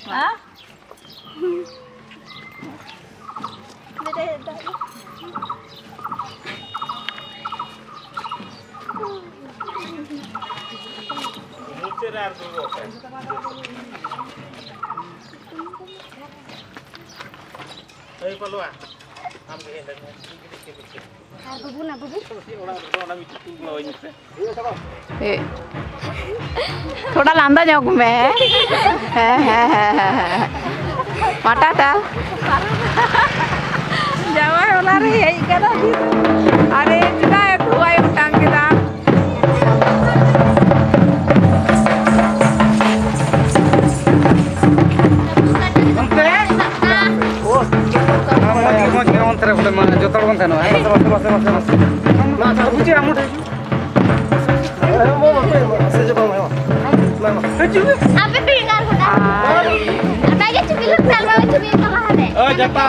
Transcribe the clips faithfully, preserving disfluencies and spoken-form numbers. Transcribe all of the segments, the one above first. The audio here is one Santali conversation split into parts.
ᱦᱮᱸ? ᱢᱩᱪᱟᱹᱫ ᱨᱮ ᱟᱨ ᱫᱩᱲᱩᱵ ᱯᱮ᱾ ᱮᱭ ᱯᱟᱞᱣᱟ, ᱟᱢ ᱜᱮ ᱦᱮᱡ ᱞᱮᱱ ᱢᱮ᱾ ᱟᱨ ᱵᱟᱹᱵᱩ ᱱᱟ ᱵᱟᱹᱵᱩ᱾ ᱚᱲᱟᱜ ᱨᱮᱫᱚ ᱚᱱᱟ ᱢᱤᱫᱴᱤᱡ ᱛᱩᱞ ᱜᱚᱲᱚ ᱟᱹᱧ ᱯᱮ᱾ ᱮ, ᱛᱷᱚᱲᱟ ᱞᱟᱸᱫᱟ ᱧᱚᱜ ᱢᱮ᱾ ᱦᱮᱸ, ᱦᱮᱸ, ᱦᱮᱸ, ᱦᱮᱸ, ᱦᱮᱸ᱾ ᱢᱟ ᱴᱟᱴᱟ᱾ ᱡᱟᱶᱟᱭ ᱚᱲᱟᱜ ᱨᱮ ᱦᱮᱡ ᱠᱟᱱᱟ᱾ ᱟᱨᱮ ᱪᱮᱫᱟᱜ ᱮ ᱫᱷᱩᱣᱟᱭ ᱚᱴᱟᱝ ᱠᱮᱫᱟ? ᱚᱱᱛᱮ? ᱚᱱᱛᱮ ᱨᱮ ᱵᱚᱞᱮ ᱢᱟ ᱡᱚᱛᱚ ᱦᱚᱲ ᱵᱚᱱ ᱛᱟᱦᱮᱱᱟ᱾ ᱢᱟᱥᱮ, ᱢᱟᱥᱮ, ᱢᱟᱥᱮ, ᱢᱟᱥᱮ᱾ ᱢᱟ, ᱵᱩᱡᱷᱟᱹᱣ, ᱟᱢ ᱦᱚᱸ ᱦᱤᱡᱩᱜ ᱢᱮ᱾ ᱟᱯᱮ ᱯᱮ ᱮᱸᱜᱟᱞ ᱠᱚ ᱠᱟᱱᱟ᱾ ᱟᱯᱮ ᱜᱮ ᱪᱩᱯᱤ ᱞᱩᱴ ᱯᱮ, ᱟᱞᱮ ᱪᱩᱯᱤ ᱞᱩᱴ ᱠᱟᱱᱟ ᱦᱟᱱᱮ᱾ ᱳᱭ, ᱡᱟᱴᱟ᱾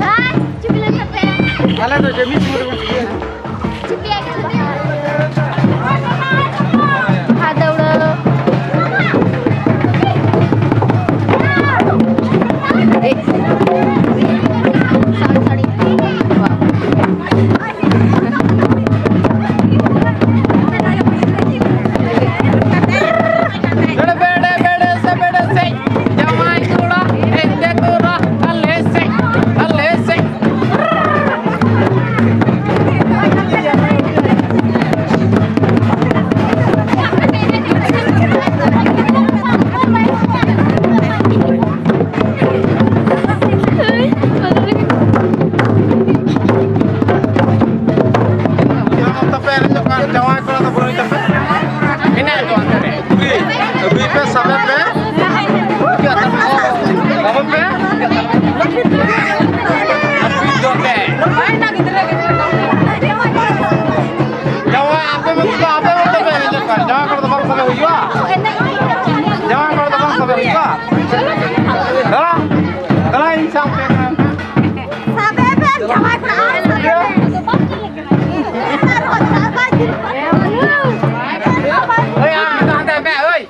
ᱦᱳᱭ, ᱪᱩᱯᱤ ᱞᱩᱴ ᱯᱮ᱾ ᱟᱞᱮ ᱫᱚ ᱡᱮ ᱢᱤᱫ ᱥᱚᱢᱚᱭ ᱨᱮᱵᱚᱱ ᱪᱩᱯᱤᱭᱟ᱾ ᱪᱩᱯᱤᱭᱟ ᱜᱮ, ᱪᱩᱯᱤᱭᱟ᱾ ᱦᱟᱛ ᱫᱟᱹᱣᱲᱟᱹ᱾ ᱵᱮᱲᱮ, ᱵᱮᱲᱮ, ᱵᱮᱲᱮ ᱥᱮ ᱵᱮᱲᱮ ᱥᱮ, ᱡᱟᱶᱟᱭ ᱠᱚᱲᱟ, ᱦᱮᱸᱫᱮ ᱠᱚᱲᱟ, ᱟᱞᱮ ᱥᱮ, ᱟᱞᱮ ᱥᱮ᱾ ᱡᱟᱶᱟᱭ ᱠᱚᱲᱟ ᱫᱚ ᱵᱟᱹᱱᱩᱭ ᱛᱟᱯᱮ? ᱢᱮᱱᱟᱭ ᱛᱚ ᱚᱱᱛᱮ ᱨᱮ᱾ ᱟᱹᱜᱩᱭ, ᱟᱹᱜᱩᱭ ᱯᱮ, ᱥᱟᱵᱮ ᱯᱮ᱾ ᱥᱟᱵᱮ ᱯᱮ᱾ ᱟᱹᱜᱩᱭ ᱡᱚᱝ ᱯᱮ᱾ ᱡᱟᱶᱟᱭ ᱟᱯᱮ ᱢᱚᱛᱚ ᱫᱚ ᱟᱯᱮ ᱢᱚᱛᱚ ᱯᱮ ᱮᱱᱮᱡᱚᱜ ᱠᱟᱱ᱾ ᱡᱟᱶᱟᱭ ᱠᱚᱲᱟ ᱫᱚ ᱵᱟᱝ ᱥᱟᱵᱮ ᱦᱩᱭᱩᱜᱼᱟ? ᱡᱟᱶᱟᱭ ᱠᱚᱲᱟ ᱫᱚ ᱵᱟᱝ ᱥᱟᱵᱮ ᱦᱩᱭᱩᱜᱼᱟ? ᱫᱟᱬᱟ, ᱫᱟᱬᱟ ᱤᱧ ᱥᱟᱶᱛᱮ ᱫᱟᱬᱟ᱾ ᱥᱟᱵᱮ ᱯᱮ, ᱡᱟᱶᱟᱭ ᱠᱚᱲᱟ, ᱟᱨ ᱥᱟᱵᱮ ᱯᱮ᱾ ᱦᱳᱭ, ᱟᱢ ᱫᱚ ᱦᱟᱸᱰᱮ ᱢᱮ, ᱳᱭ᱾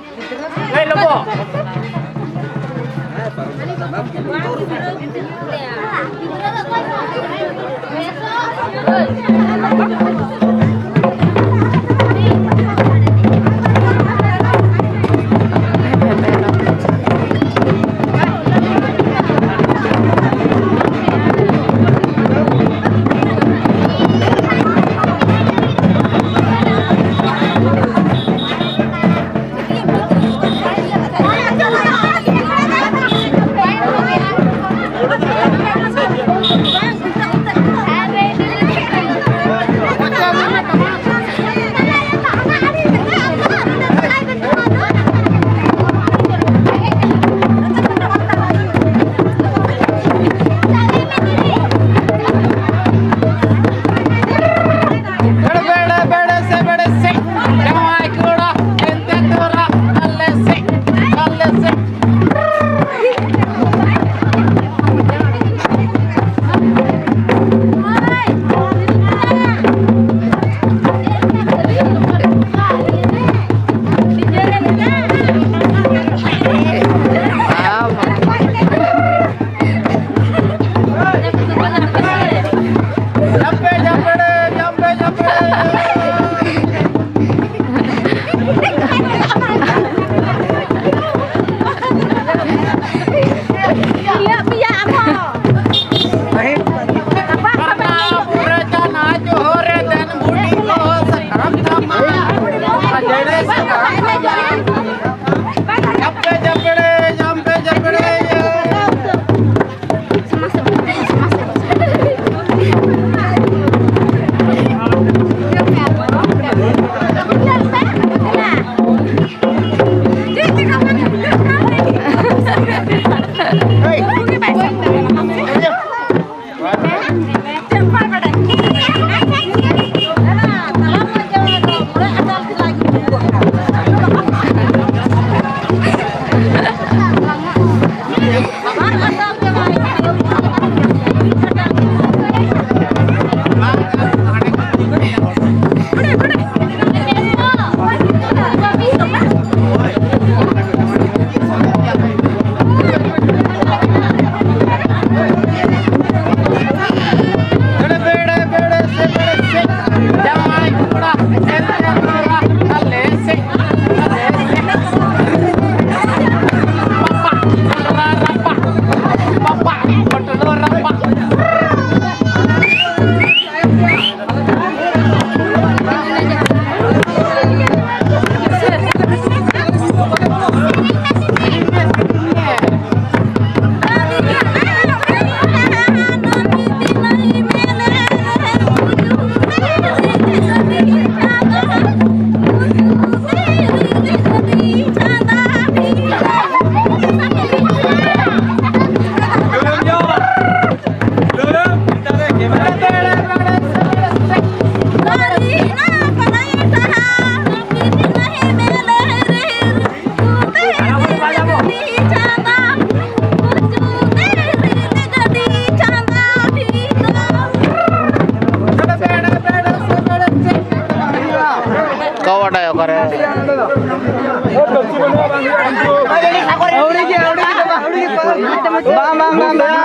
ᱵᱟᱝ, ᱵᱟᱝ, ᱵᱟᱝ, ᱵᱟᱝ᱾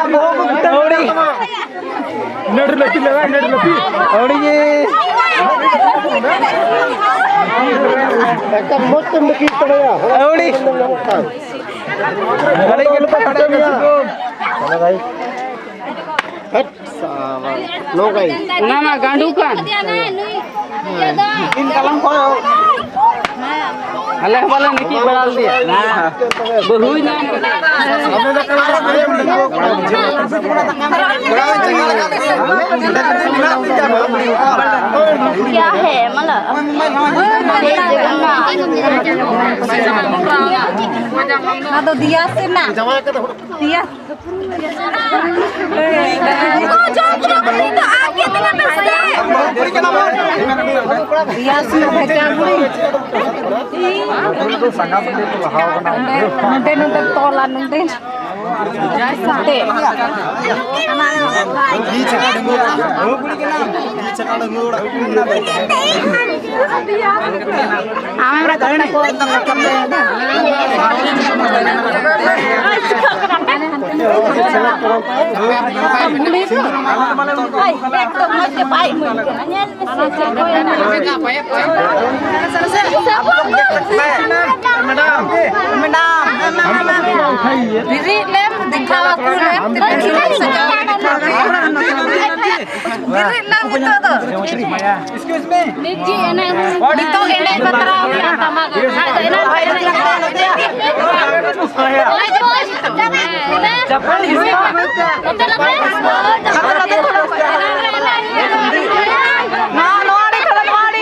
ᱟᱹᱣᱲᱤ᱾ ᱟᱹᱣᱲᱤ ᱜᱮ᱾ ᱮᱠᱫᱚᱢ ᱢᱚᱡᱽ ᱛᱮᱢ ᱞᱟᱹᱜᱤᱫ ᱛᱟᱞᱮᱭᱟ᱾ ᱟᱹᱣᱲᱤ᱾ ᱟᱹᱣᱲᱤ ᱜᱮ᱾ ᱦᱮᱸᱴ, ᱥᱟᱵᱟ᱾ ᱱᱚᱝᱠᱟᱭ᱾ ᱚᱱᱟ ᱢᱟ ᱜᱟᱸᱰᱩ ᱠᱟᱱ᱾ ᱫᱤᱱ ᱠᱟᱞᱚᱢ ᱠᱷᱚᱱ᱾ ᱟᱞᱮ ᱦᱚᱸ ᱵᱟᱞᱮ ᱱᱤᱠᱤᱡ ᱵᱟᱲᱟ ᱞᱮᱫᱮᱭᱟ᱾ ᱵᱟᱹᱦᱩᱭ ᱧᱟᱢ ᱠᱮᱫᱟ᱾ क्या है मतलब? ᱚᱱᱟ ᱫᱚ ᱫᱤᱭᱟ ᱥᱮ ᱱᱟ? ᱫᱤᱭᱟ᱾ ᱫᱤᱭᱟ ᱥᱩᱨ ᱵᱷᱮᱡᱟ ᱵᱩᱲᱤ᱾ ᱱᱚᱰᱮ, ᱱᱚᱰᱮ ᱛᱚᱞᱟ, ᱱᱚᱰᱮ᱾ ᱥᱟᱛᱮ᱾ ᱟᱢᱮᱢ ᱨᱟᱠᱟᱵ ᱱᱟ ᱠᱚ᱾ ᱵᱩᱲᱦᱤ ᱫᱚ᱾ ᱮᱠᱫᱚᱢ ᱢᱚᱡᱽ ᱜᱮ ᱵᱟᱭ ᱮᱢᱟᱹᱧ ᱠᱟᱱᱟ᱾ ᱧᱮᱞ ᱢᱮᱥᱮ ᱪᱮᱫ ᱠᱚ ᱮᱢᱟ᱾ Madam, madam, madam. ᱵᱮᱨᱮᱫ ᱞᱮᱢ, ᱫᱮᱠᱷᱟᱣ ᱟᱠᱚ ᱞᱮᱢ, ᱛᱤᱱᱟᱹᱜ ᱪᱮᱦᱨᱟ ᱥᱟᱡᱟᱣ ᱠᱟᱱᱟ᱾ ᱵᱮᱨᱮᱫ ᱞᱮᱢ ᱱᱤᱛᱚᱜ ᱫᱚ᱾ ᱱᱤᱛᱚᱜ ᱮᱱᱮᱡ ᱵᱟᱛᱨᱟᱣ ᱢᱮᱱᱟᱜ ᱛᱟᱢᱟ᱾ ᱟᱫᱚ ᱮᱱᱟᱝ ᱠᱷᱚᱱ ᱮᱱᱮᱡ ᱵᱟᱛᱨᱟᱣ ᱢᱮᱱᱟᱜ ᱛᱟᱢᱟ᱾ ᱱᱚᱛᱮ, ᱱᱚᱛᱮ᱾ ᱱᱚᱣᱟ, ᱱᱚᱣᱟ ᱟᱲᱮ ᱠᱷᱚᱱ, ᱱᱚᱣᱟ ᱟᱲᱮ᱾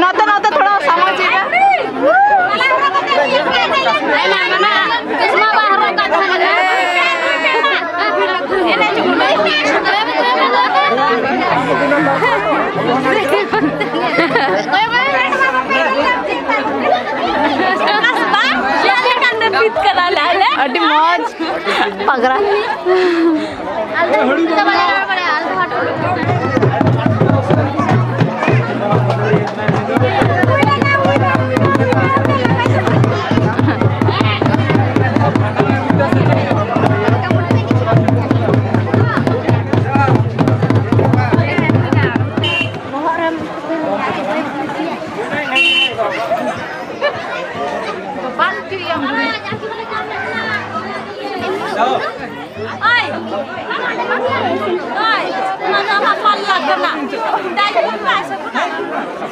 ᱱᱚᱛᱮ, ᱱᱚᱛᱮ ᱛᱷᱚᱲᱟ ᱥᱟᱢᱟᱝ ᱥᱮᱫ ᱨᱮ᱾ ᱪᱚᱥᱢᱟ ᱵᱟᱝ ᱦᱚᱨᱚᱜ ᱠᱟᱜ ᱛᱟᱦᱮᱱᱟ᱾ ᱟᱹᱰᱤ ᱢᱚᱡᱽ ᱯᱟᱜᱽᱨᱟ᱾ ᱟᱞᱮ ᱫᱚ ᱵᱟᱞᱮ ᱨᱚᱲ ᱵᱟᱲᱟᱭᱟ, ᱟᱞᱮ ᱫᱚ ᱦᱚᱲ ᱴᱚᱞᱟ᱾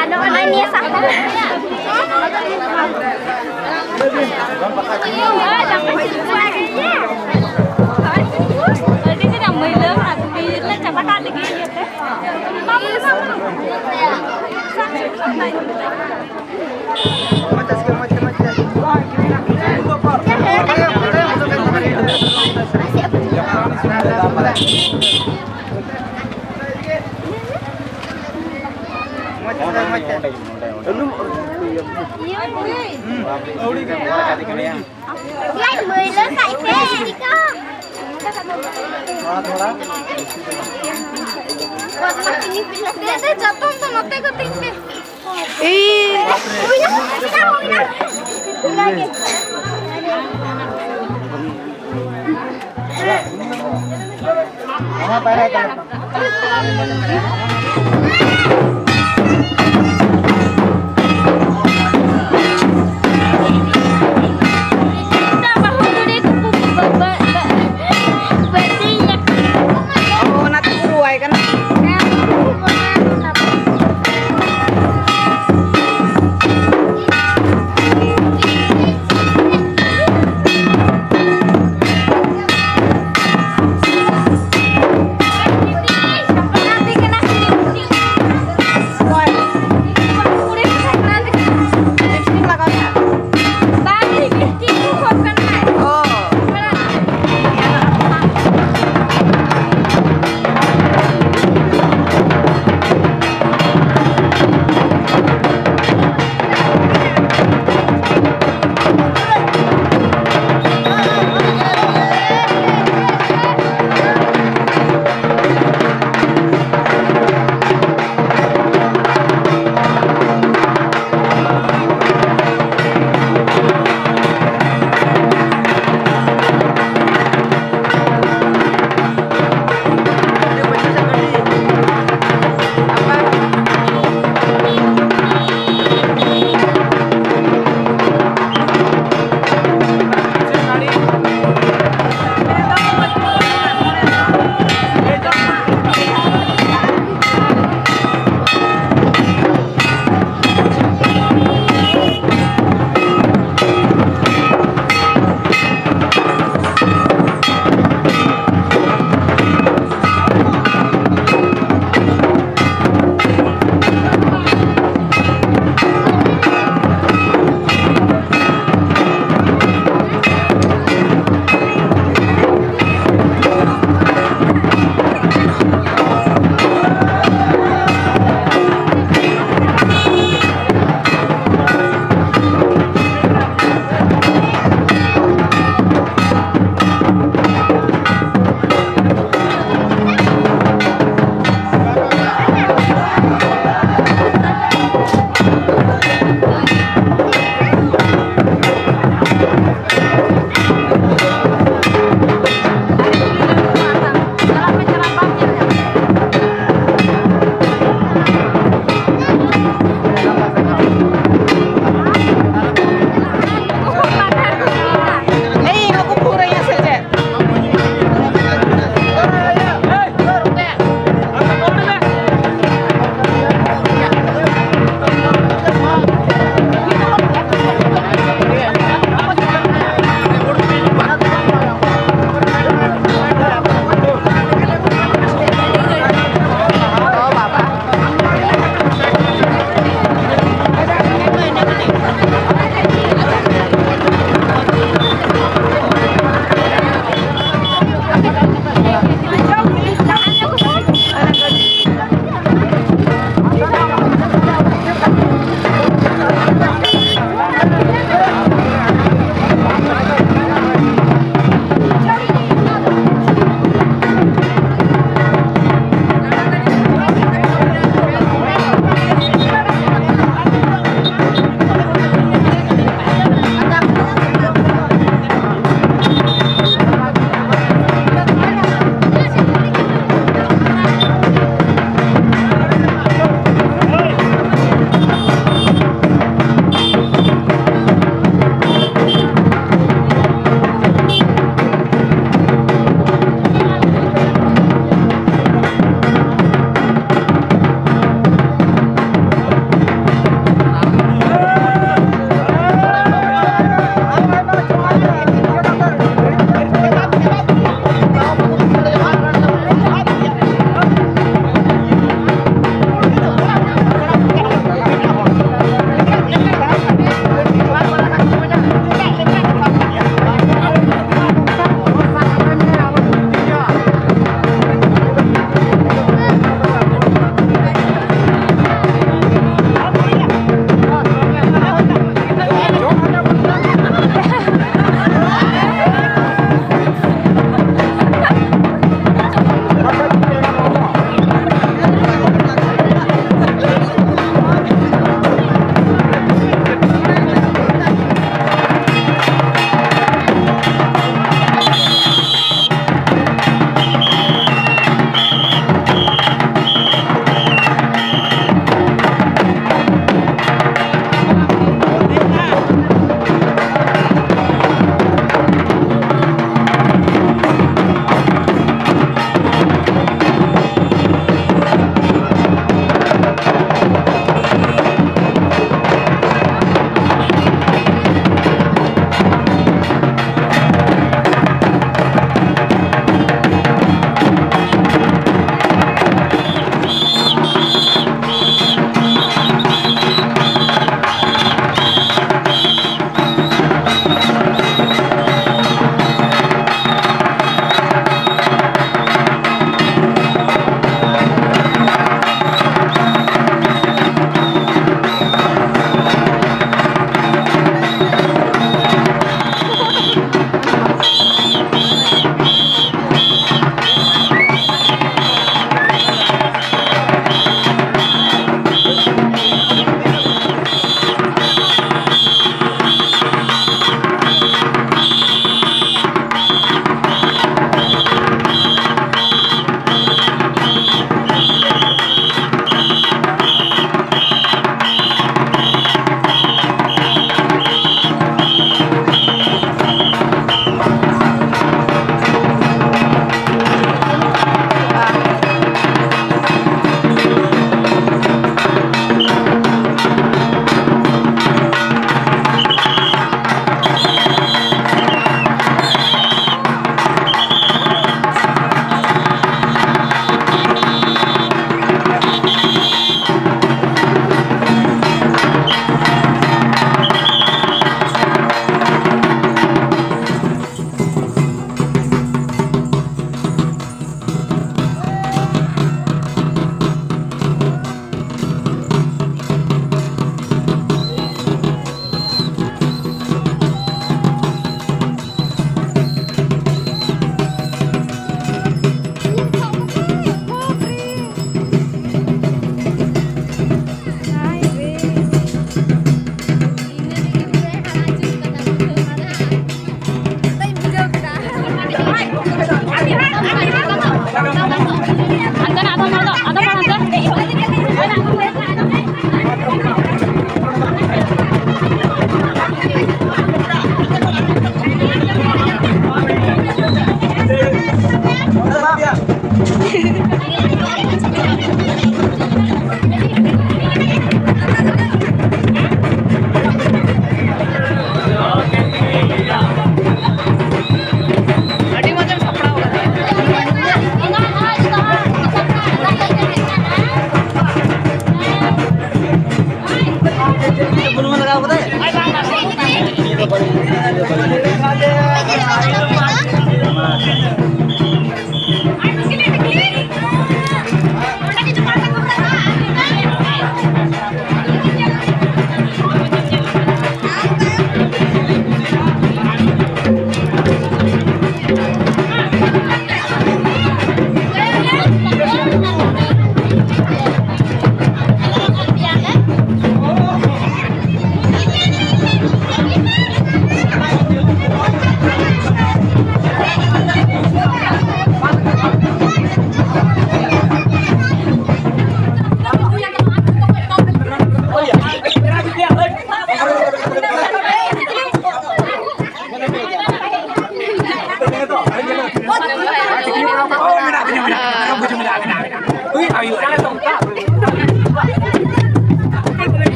ᱟᱫᱚ ᱚᱱᱟ ᱱᱤᱭᱟᱹ ᱥᱟᱦᱟ᱾ ᱟᱹᱰᱤ ᱪᱮᱦᱨᱟ ᱢᱟᱹᱭᱞᱟᱹ ᱟᱨ ᱵᱤᱨ ᱞᱮ ᱪᱟᱵᱟ ᱠᱟᱜ ᱞᱟᱹᱜᱤᱫ ᱤᱭᱟᱹᱛᱮ᱾ ᱢᱟᱢᱩ, ᱢᱟᱢᱩ᱾ ᱢᱚᱡᱽ ᱛᱮ, ᱢᱚᱡᱽ ᱛᱮ᱾ ᱤᱭᱟᱹ, ᱢᱟᱹᱭᱞᱟᱹ ᱥᱟᱭ ᱛᱮ᱾ ᱫᱮ, ᱫᱮ, ᱪᱟᱛᱚᱢ ᱫᱚ ᱱᱚᱛᱮ ᱠᱟᱹᱴᱤᱡ ᱯᱮ᱾ ᱤ᱾ ᱦᱩᱭᱱᱟ, ᱦᱩᱭᱱᱟ, ᱦᱩᱭᱱᱟ᱾ ᱚᱱᱟᱜᱮ᱾ ᱚᱱᱟᱛᱮ ᱦᱩᱲᱩ ᱨᱚᱦᱚᱭ ᱠᱟᱱᱟ᱾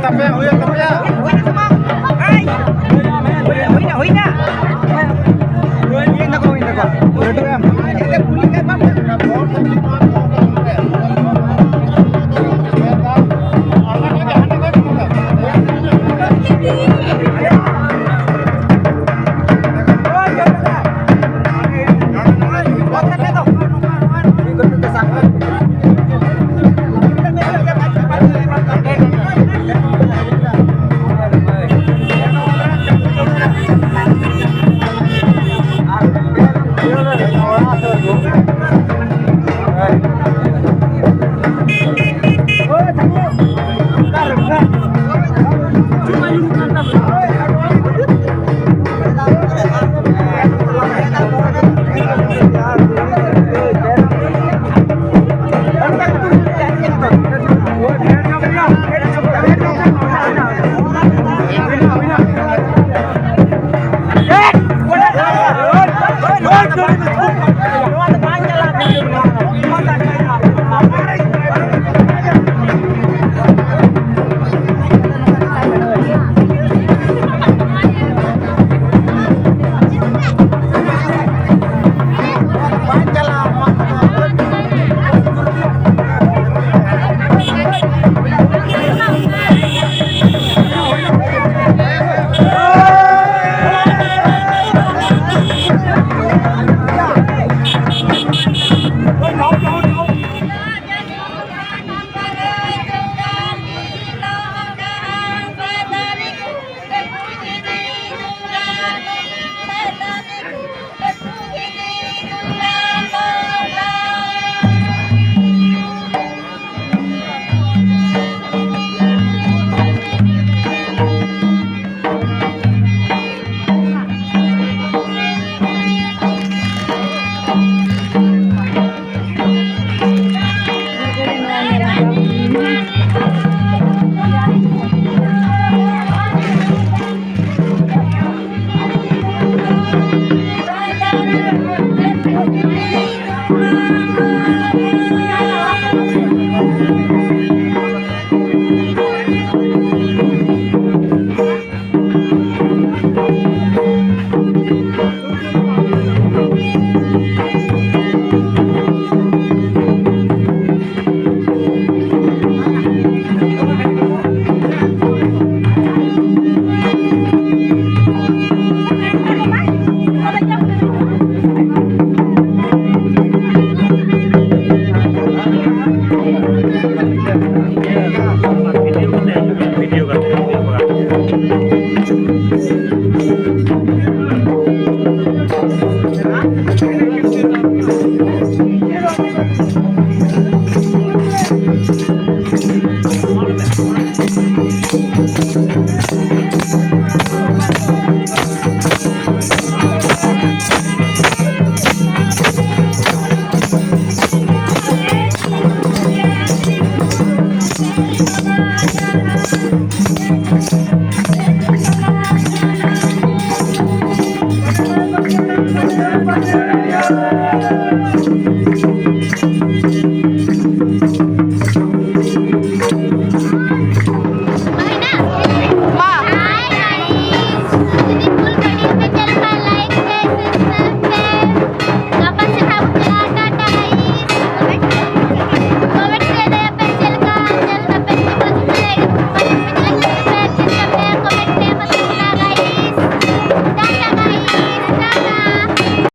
ᱛᱟᱯᱮ ᱦᱩᱭᱩᱜ ᱛᱟᱯᱮᱭᱟ᱾ ᱦᱩᱭᱱᱟ, ᱦᱩᱭᱱᱟ᱾ ᱦᱩᱭᱱᱟ ᱠᱚ, ᱦᱩᱭᱱᱟ ᱠᱚ᱾ ᱞᱟᱹᱴᱩ ᱮᱢ᱾